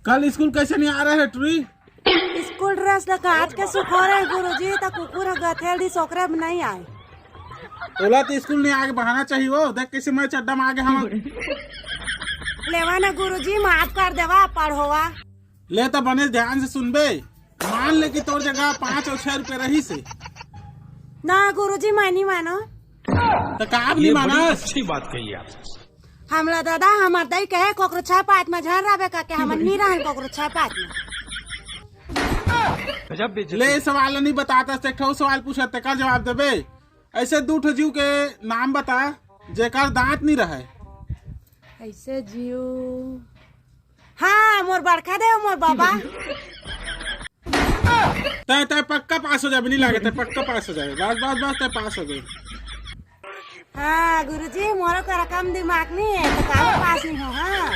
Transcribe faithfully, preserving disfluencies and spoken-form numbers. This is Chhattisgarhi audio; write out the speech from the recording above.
कल स्कूल कैसे नहीं आ रहे है टुरी? स्कूल ड्रेस ल कांच के सुखो रहे गुरुजी, त कुकुर ह गथेल दिस, ओकरे में नहीं आए। ओला तो स्कूल नहीं आके बहाना चाहिए वो, देख कैसे मैं चड्डा में आगे हवा। लेवा ना गुरुजी, माफ कर देवा, पढ़ोवा। ले तो बने ध्यान से सुनबे, मान ले कि तोर जगह पाँच और छह रुपये रही से। ना गुरुजी, मैं नहीं मानो। तो का आप नहीं ये बड़ी मानस? अच्छी बात कही आप। हमला दादा, हमर दाई कहे, "कोकरो छह पाँच में झन रहबे का, के हमन नहीं रहन कोकरो छह पाँच में।" गजब बेइज्जती। ले, सवाल नहीं बताता, एक ठो सवाल पूछा, तेकर जवाब देबे। ऐसे दू ठो जीव के नाम बता, जेकर दांत नहीं रहे। ऐसे जीव, हाँ, मोर बड़का देव, मोर बाबा। तय, तय पक्का पास हो जाबे, नहीं लागे, तय पक्का पास हो जाबे। बस, बस, बस, तय पास हो गए। हाँ, गुरुजी, मोरो करा कम दिमाग नहीं है, तो काहे पास नहीं हो, हाँ?